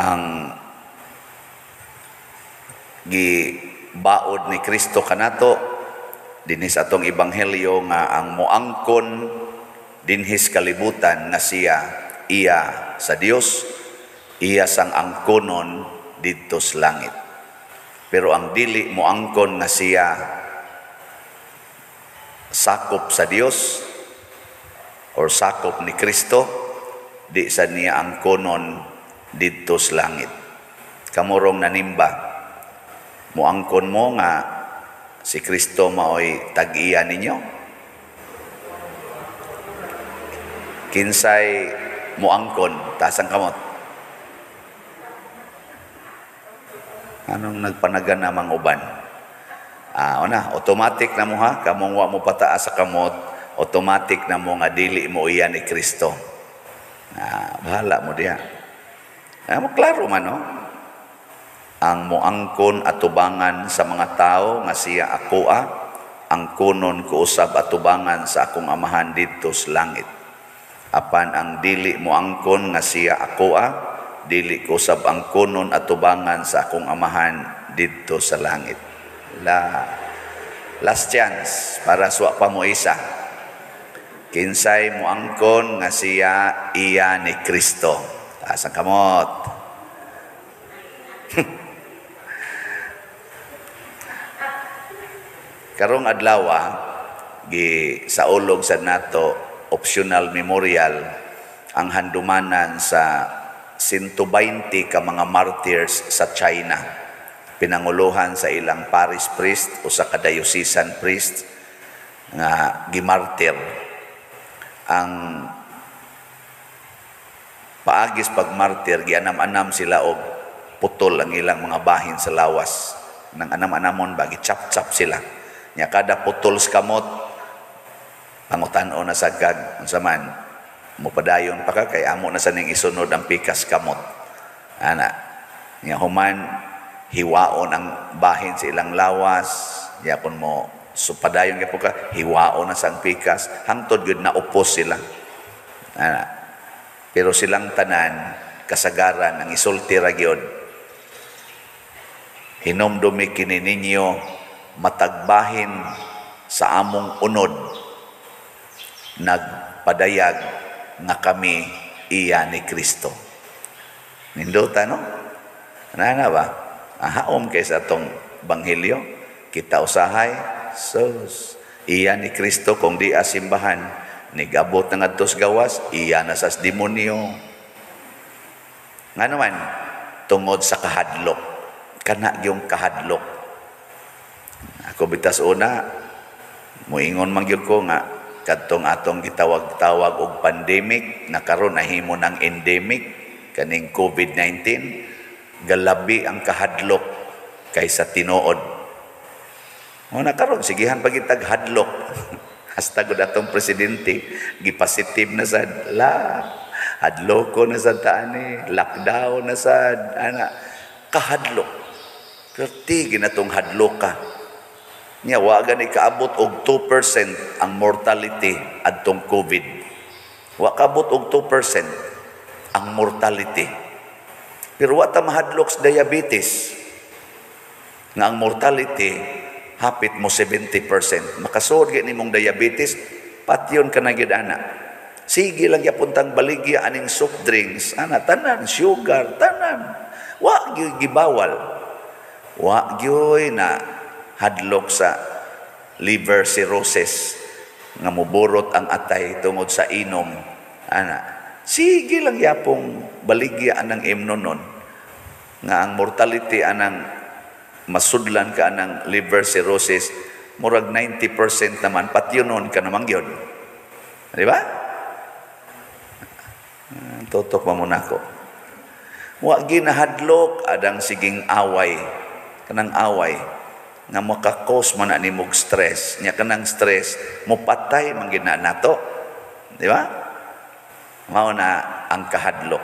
Ang gibaod ni Kristo kanato dinhi sa atong ebanghelyo nga ang moangkon dinhis kalibutan nga siya iya sa Dios, iya sang angkonon didto sa langit. Pero ang dili moangkon nga siya sakop sa Dios or sakop ni Kristo, di sa niya angkonon didto sa langit. Kamurong nanimba, moangkon mo nga si Kristo maoy tag-iya ninyo? Kinsay moangkon, taas ang kamot. Anong nagpanagan na mga uban? Una, automatic na mo ha, kamong wa mo pataas sa kamot, automatic na mo nga dili mo iya ni Kristo. Bahala mo diha. Mo klaro man, no? Ang moangkon atubangan sa mga tao nga siya akoa, angkonon ko usab atubangan sa akong amahan didto sa langit. Apan ang dili moangkon nga siya akoa, dili ko usab angkonon atubangan sa akong amahan didto sa langit. La, last chance para suwa pa mo isa. Kinsay moangkon nga siya iya ni Kristo. Taas ang kamot. Karong adlaw gi saulog sa nato optional memorial ang handumanan sa 120 ka mga martyrs sa China. Pinanguluhan sa ilang parish priest o sa kadiocesan priest nga gimartir. Ang paagis pagmartir, gianam-anam sila og putol ang ilang mga bahin sa lawas. Nang anam-anamon ba, gichap-chap sila. Nya kada putol sa kamot, pangutan-o na sa gag, unsa man, mupadayon pa ka, kay amo na sa ning isunod ang pikas kamot. Ana, nya human, hiwaon ang bahin sa ilang lawas, nya kun mo supadayon gyud ka, hiwaon na sang pikas, hangtod gyud na upos sila. Ana, pero silang tanan, kasagaran, ang isulti ra gyud, hinumdumi kini ninyo, matagbahin sa among unod, nagpadayag nga kami iya ni Kristo. Nindota, no? Nana ba? Ahaom kay sa atong banghelyo, kita usahay, sus, iya ni Kristo kung di asimbahan, nigabot na ngadtos gawas, iya na sas demonyo. Nga naman, tungod sa kahadlok, kana yung kahadlok. Ako bitas una, muingon man gyud ko nga kadtong atong gitawag-tawag og pandemic na karon nahimo ng endemic kaning COVID-19, galabi ang kahadlok kaysa tinuod. O na karon sigihan pa gitag hadlok. Hasta gud atong presidente gipositive na sad la hadloko na sad taani, lockdown na sad ana kahadlok. Perti ginatong hadlok ka. Nya wa gani kaabot og 2% ang mortality adtong COVID. Wa kaabot og 2% ang mortality. Pero wa ta mahadlok sa diabetes nga ang mortality hapit mo 70%. Makasuod gyud nimong diabetes, patyon ka na gyud ana. Sige lang gyapon tang baligya aning soft drinks, ana tanan sugar, tanan. Wa gyud gibawal. Wa gyud na hadlok sa liver cirrhosis nga moburot ang atay tungod sa inom ana. Sige lang yapong baligya anang imnonon nga ang mortality anang masudlan ka anang liver cirrhosis murag 90% naman patyonon ka naman gyud, di ba? Tutok pa mo nako. Wa ginahadlok adang siging away, kanang away nga makakos man ani mog stress, nya kanang stress mopatay man gid na nato, di ba? Mao na ang kahadlok.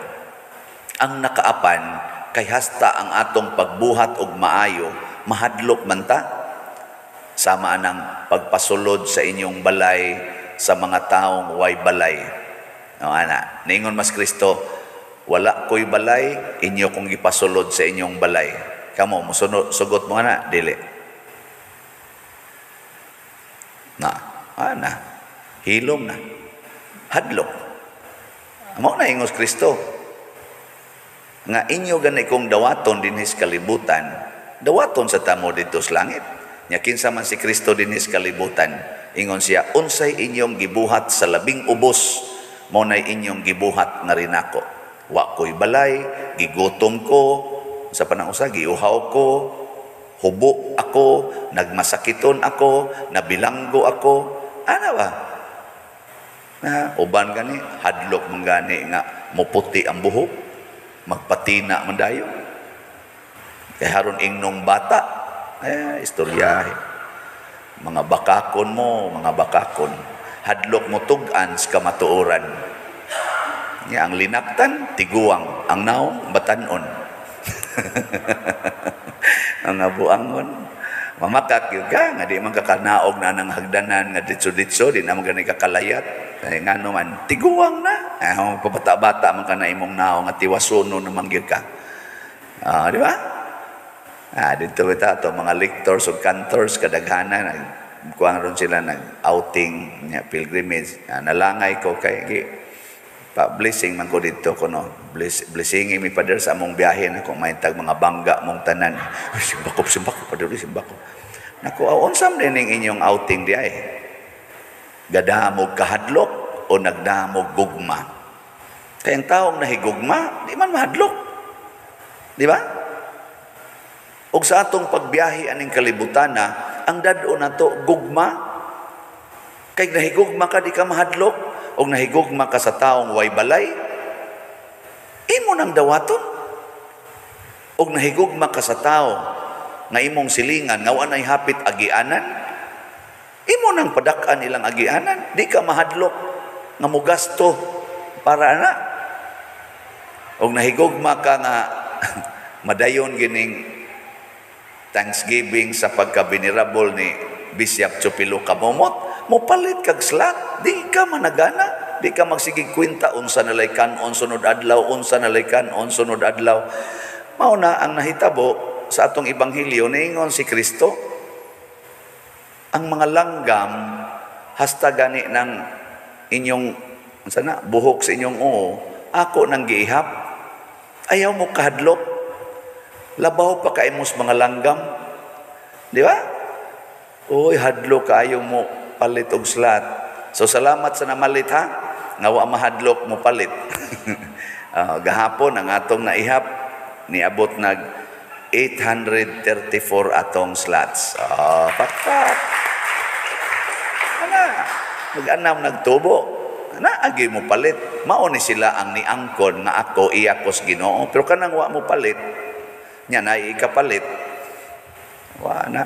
Ang nakaapan kay hasta ang atong pagbuhat og maayo mahadlok man ta. Sama anang pagpasulod sa inyong balay sa mga taong way balay. No, ana, ningon mas Kristo, Wala ko'y balay, inyo kong gipasulod sa inyong balay. Kamo, musunod, sugot mo na, dili. Na, ana, hilom na, hadlok. Mao na ingos Kristo nga inyo gani kong dawaton dinhi sa kalibutan, dawaton sa tamo didto sa langit. Nya kinsa man si Kristo dinhi sa kalibutan, ingon siya, unsay inyong gibuhat sa labing ubos, mao nay inyong gibuhat nga rinako. Wa ko'y balay, gigutom ko, sa panang usa giuhaw ko, hubo ako, nagmasakiton ako, nabilanggo ako. Ana ba? Na uban gani, hadlok man gani nga muputi ang buhok, magpatina man dayon. Kay haron ingnong bata, eh, istoryahe. Mga bakakon mo, mga bakakon. Hadlok mo tug-an sa kamatuoran. Nya ang linaktan, tiguang, ang naong, batanon. Ang buangon. Mamakak yun ka, nga di man kakanaog na ng hagdanan, nga ditso-ditso, di naman gani kakalayat. Kaya nga naman, tiguang na. Eh, pabata-bata man ka na imong naong, nga tiwasuno naman gyud ka. Di ba? Dito kita ato mga lectors o cantors kadaghanan nagkuang ron sila nag outing nya pilgrimage. Nalangay ko kay gi pa blessing man ko didto kuno. Blessing mi, Father, sa among biyahe na kung mahintag mga bangga mong tanan. Uy, simbako, simbako, Father, simbako. Naku, unsam din ning inyong outing di ay? Gadamog kahadlok o nagdamog gugma? Kaya ang taong nahigugma, di man mahadlok. Di ba? Og sa atong pagbiyahe aning kalibutan na, ang dad-o nato gugma. Kay nahigugma ka, di ka mahadlok. Og nahigugma ka sa taong way balay, imo nang dawaton. Og nahigugma ka sa tao nga imong silingan nga wa nay hapit agianan, imo nang padak-an ilang agianan, di ka mahadlok nga mogasto para ana. Og nahigugma ka nga madayon gining Thanksgiving sa pagka-venerable ni Bishop Chupilo Kamomot, mopalit kag slot, di ka managana, di ka magsigig kwenta unsa nalay kan-on sunod adlaw, unsa nalay kan-on sunod adlaw. Mao na ang nahitabo sa atong ebanghelyo, niingon si Kristo, ang mga langgam hasta gani ng inyong unsa na buhok sa inyong uo, ako nang giihap. Ayaw mo kahadlok. Labaw pa kay mos mga langgam. Di ba? Uy, hadlok kaayo mo palit og slot. So salamat sa namalit ha. Nga wa mahadlok mo palit. Gahapon ang atong naihap niabot nag 834 atong slots. Pakpak. Ana, mag-anam nagtubo. Na agi mo palit. Mao ni sila ang niangkon nga ako iya kos Ginoo. Pero kanang wa mo palit, nya na ikapalit. Wa na.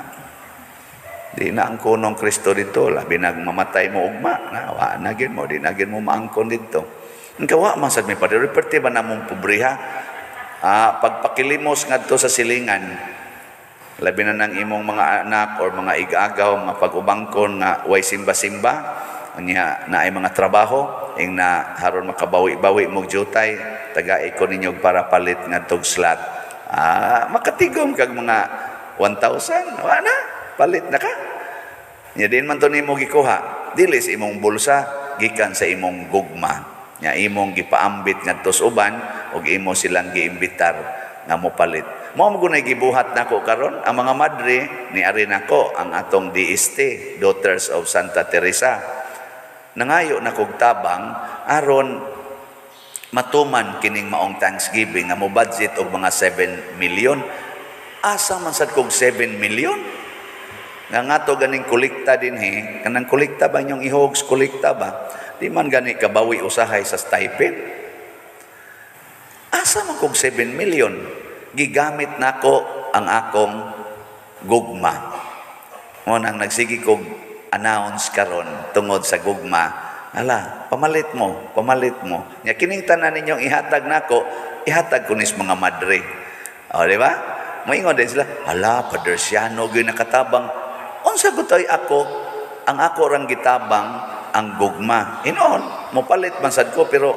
Di na ang kunong Kristo dito, labi nagmamatay mo ugma, na wa na gyud mo, di na gyud mo maangkon dito. Ang kawa man sad mi padre, perti ba namong pobriha? Pagpakilimos ngadto sa silingan, labi na nang imong mga anak or mga igagaw, mga pag-ubangkon nga way simba-simba, nya na ay mga trabaho, ing na haron makabawi-bawi mo jutay, tagai ko ninyo para palit ngadtog slot. Makatigom kag mga 1,000, wa na, palit na ka. Nya din man to nimo gikuha, dili sa imong bulsa, gikan sa imong gugma. Nya imong gipaambit ngadto sa uban ug imo silang giimbitar nga mopalit. Mao mo gunay gibuhat nako karon ang mga madre ni ari nako ang atong DST, Daughters of Santa Teresa. Nangayo na kog tabang aron matuman kining maong Thanksgiving nga mo budget og mga 7 million. Asa man sad kog 7 million? Nga ngato ganing kolekta dinhi, kanang kolekta ba inyong ihogs kolekta ba? Di man gani kabawi usahay sa stipend. Asa man kog 7 million? Gigamit nako ang akong gugma. Mo nang nagsige kog announce karon tungod sa gugma. Ala, pamalit mo, pamalit mo. Nya kining tanan ninyong ihatag nako, ihatag ko nis mga madre. O, di ba? Moingon din sila, ala, Padre Siano gyud nakatabang. Unsa gutoy ako? Ang ako rang gitabang ang gugma. Inoon, mopalit man sad ko pero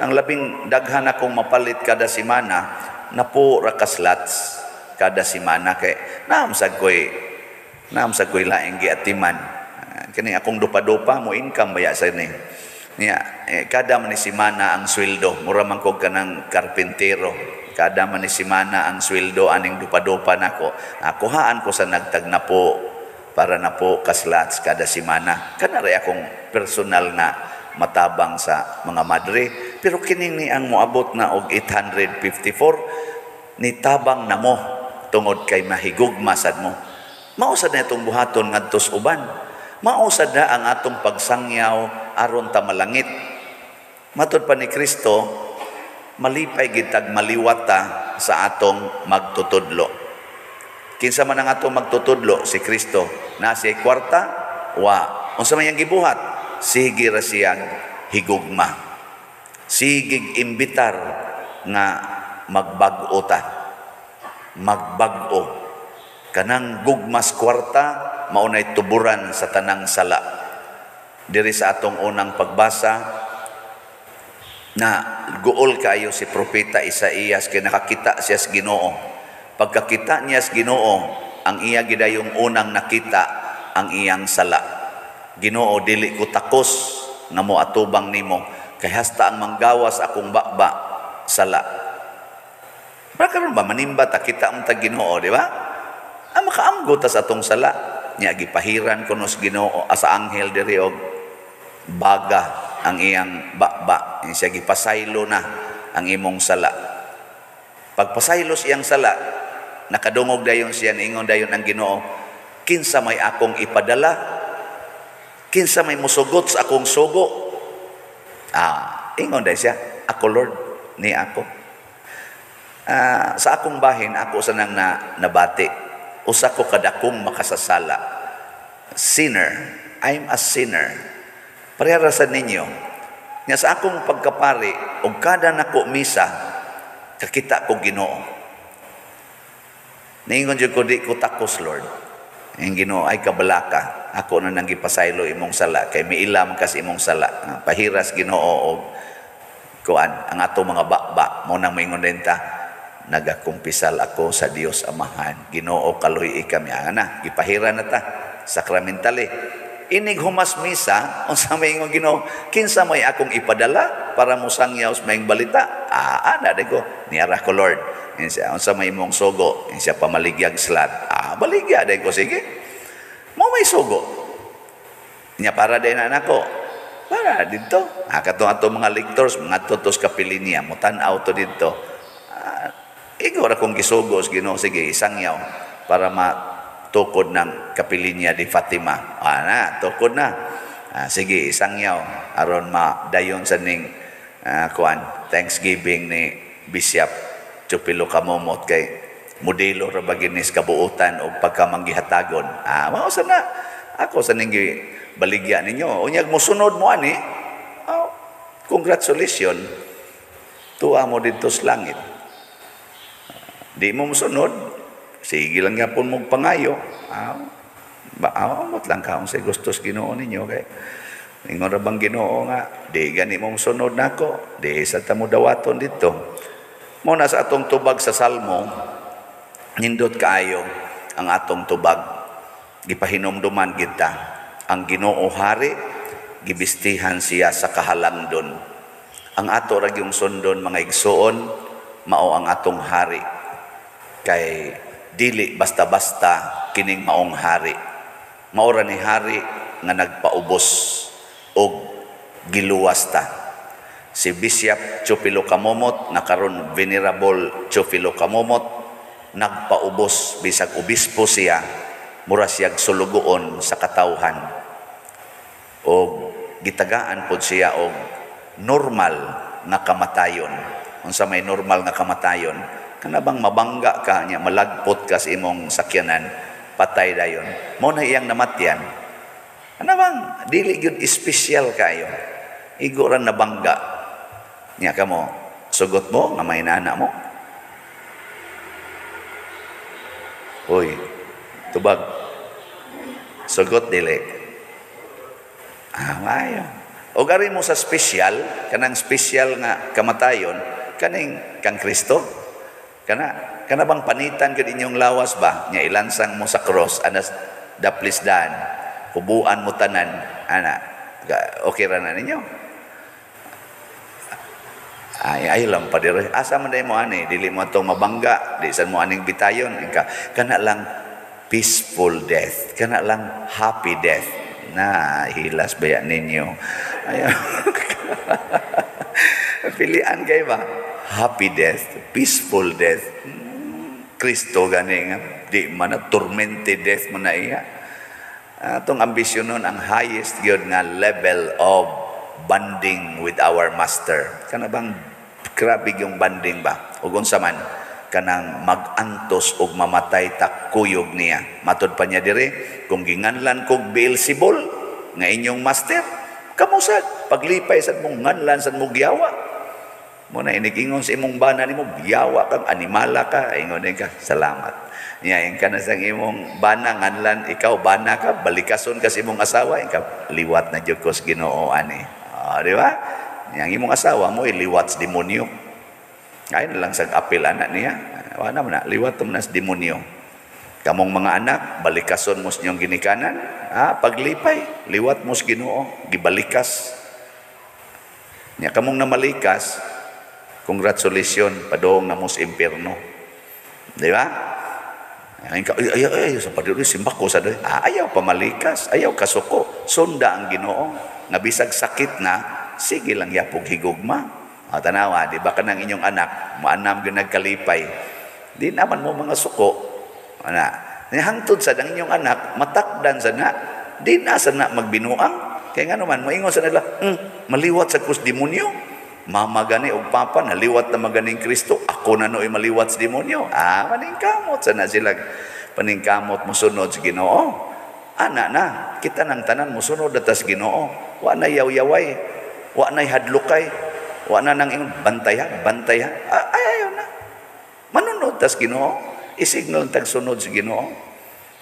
Ang labing daghan akong mapalit kada semana, napo ra ka slots kada semana kay naam sad koy laing giatiman. Kani akong dupa-dupa mo income baya sa ni. Niya, eh, kada man ni semana ang sweldo, mura man kog kanang karpintero. Kada man ni semana ang sweldo aning dupa-dupa nako. Kuhaan ko sa nagtag napo para napo ka slots kada semana. Kana ray akong personal na matabang sa mga madre. Pero kining ni ang moabot na og 854 ni tabang na mo tungod kay mahigugma sad mo. Mao sad na itong buhaton ngadto sa uban. Mao sad na ang atong pagsangyaw aron ta malangit. Matud pa ni Kristo, malipay gitag maliwata sa atong magtutudlo. Kinsa man ang atong magtutudlo? Si Kristo. Na siya kwarta? Wa. Unsa man iyang gibuhat? Sige ra siyang higugma. Sigig imbitar nga magbag-o ta. Magbag-o. Kanang gugmas kwarta maunay tuburan sa tanang sala. Diri sa atong unang pagbasa, na guol kaayo si Propeta Isaías kay nakakita siya sa Ginoo. Pagkakita niya sa Ginoo, ang iya gidayong unang nakita ang iyang sala. Ginoo, dili ko takos nga mo atubang nimo kay hasta ang manggawas akong baba sala. Para karon ba manimba ta, kita mo ta Ginoo, di ba? Ang makaamgo ta sa atong sala. Nya gipahiran kuno sa Ginoo sa anghel diri og baga ang iyang baba. Siya gipasaylo na ang imong sala. Pagpasaylo sa iyang sala, nakadungog dayon siya, niingon dayon ang Ginoo, "Kinsa may akong ipadala? Kinsa may musugot sa akong sugo?" Ah, ingon dayon siya, "Ako, Lord, ni ako." Sa akong bahin, ako sa nang nabati. Usa ko kadakong makasasala. Sinner. I'm a sinner. Pareha ra sa ninyo. Nga sa akong pagkapari, og kada nako misa, kakita ko Ginoo. Niingon jud ko, "Di ko takos, Lord." Ang Ginoo ay kabalaka. Ako na nang gipasaylo imong sala kay miilam kas imong sala. Pahiras Ginoo og kuan ang ato mga baba mo nang maingon din ta, "Nagakumpisal ako sa Dios Amahan." "Ginoo, kaluy kami." Ana, gipahira na ta sakramentally. Inig humas misa, unsa may ingon Ginoo? "Kinsa may akong ipadala para mosangyaw sa maayong balita?" "Ah, ana de ko. Niara ko, Lord." Insa, "Unsa may imong sugo?" Insa, "Pamaligyag slot." "Ah, baligya de ko, sige." Mo may sugo. Nya para din na nako. Para dito. Ah, katong ato mga lectors, mga tutos kapilinya, mo tan-aw to dito. Ah, igo ra kong gisugo sa Ginoo, sige, isangyaw para matukod ng Kapilinya di Fatima. Ah, na, tukod na. Ah, sige, isangyaw aron madayon sa ning kuan Thanksgiving ni Bishop Chupilo Kamomot kay modelo ra ba ginis kabuutan og pagkamanggihatagon. Ah, mao sa na. Ako sa ning baligya ninyo. Unyag mosunod mo ani. Oh, congratulations. Tuwa mo dito sa langit. Di mo mosunod, sige lang yapon mo pangayo. Ah, ba, amot lang ka sa gustos Ginoo ninyo kay ingon ra bang Ginoo nga di gani mo mosunod nako, di sa ta mo dawaton dito. Mo na sa atong tubag sa Salmo, nindot kaayo ang atong tubag. Gipahinomduman kita ang Ginoo hari, gibistihan siya sa kahalangdon. Ang ato ra gyung sundon, mga igsuon, mao ang atong hari. Kay dili basta-basta kining maong hari. Mao ra ni hari nga nagpaubos og giluwas ta. Si Bishop Chupilo Kamomot nga karon Venerable Chupilo Kamomot, nagpaubos bisag obispo siya, mura siyag sulugoon sa katawhan. Og gitagaan pod siya og normal nga kamatayon. Unsa may normal nga kamatayon? Kana bang mabangga ka niya, malagpot ka sa imong sakyanan, patay dayon. Mao na iyang namatyan. Ana bang dili gyud espesyal kayo. Igo ra nabangga. Nya kamo, sugot mo nga may nana mo. Uy, tubag. Sugot dili. Ah, maayo. O gari mo sa special, kanang special nga kamatayon, kaning kang Kristo. Kana kana bang panitan gid inyong lawas ba? Nya ilansang mo sa cross anas daplis daan. Hubuan mo tanan ana. Okay ra na ninyo. Ay, ay lang pa dire. Asa man day mo ani, dili mo atong mabangga, di san mo aning bitayon. Ka kana lang peaceful death, kana lang happy death. Na hilas baya ninyo. Ayaw. Pilian kay ba? Happy death, peaceful death. Kristo gani nga di man na tormented death man na iya. Atong ambisyon nun ang highest gyud nga level of bonding with our master. Kana bang grabe yung bonding ba? Ug unsa man kanang magantos og mamatay ta kuyog niya. Matod pa niya dire, kung ginganlan kog Beelzebul nga inyong master, kamusad paglipay sad mong nganlan sad mo giyawa. Mo na inigingon sa imong bana nimo, biyawa kang animala ka, ingon ka, salamat. Niya ka na sa imong bana nganlan, ikaw bana ka, balikason ka sa imong asawa, ikaw liwat na jud ko sa Ginoo ani. Oh, di ba? Yang imong asawa mo liwat sa demonyo. Ay na lang sa apil anak niya. Wala man na, liwat mo na sa demonyo. Kamong mga anak, balikason mo sa inyong ginikanan, ah, paglipay, liwat mo sa Ginoo, gibalikas. Nya kamong namalikas, congratulations, padong na mo sa impierno. Di ba? Ay, ay, ay, sa padiri, simbak ko sa doy. Ah, ayaw pamalikas, ayaw kasuko. Sunda ang Ginoo. Nga bisag sakit na, sige lang yapog higugma. O, tanawa, di ba kanang inyong anak, maanam gyud nagkalipay. Di naman mo mga suko. Ana, hangtod sa ang inyong anak, matakdan sa na, di na sa na magbinuang. Kaya nga naman, moingon sa nila, maliwat sa kus demonyo. Mama gani og papa, naliwat na maganing Kristo, ako na no'y maliwat sa demonyo. Ah, maningkamot sa na sila. Paningkamot mosunod sa Ginoo. Ana na, kita nang tanan mosunod atas Ginoo. Wa na yaw-yaway, wa na hadlokay, wa na nang ingon bantay ha, bantay ha. Ah, ay, ayaw na. Manunod tas Ginoo, isignal tag sunod sa Ginoo.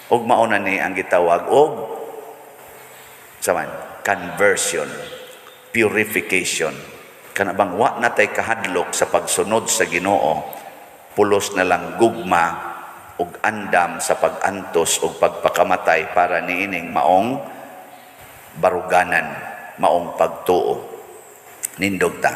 Og mao na ni ang gitawag og saman conversion, purification. Kana bang wa na tay kahadlok sa pagsunod sa Ginoo, pulos na lang gugma ug andam sa pag-antos ug pagpakamatay para niining maong baruganan, maong pagtuo. Nindog ta.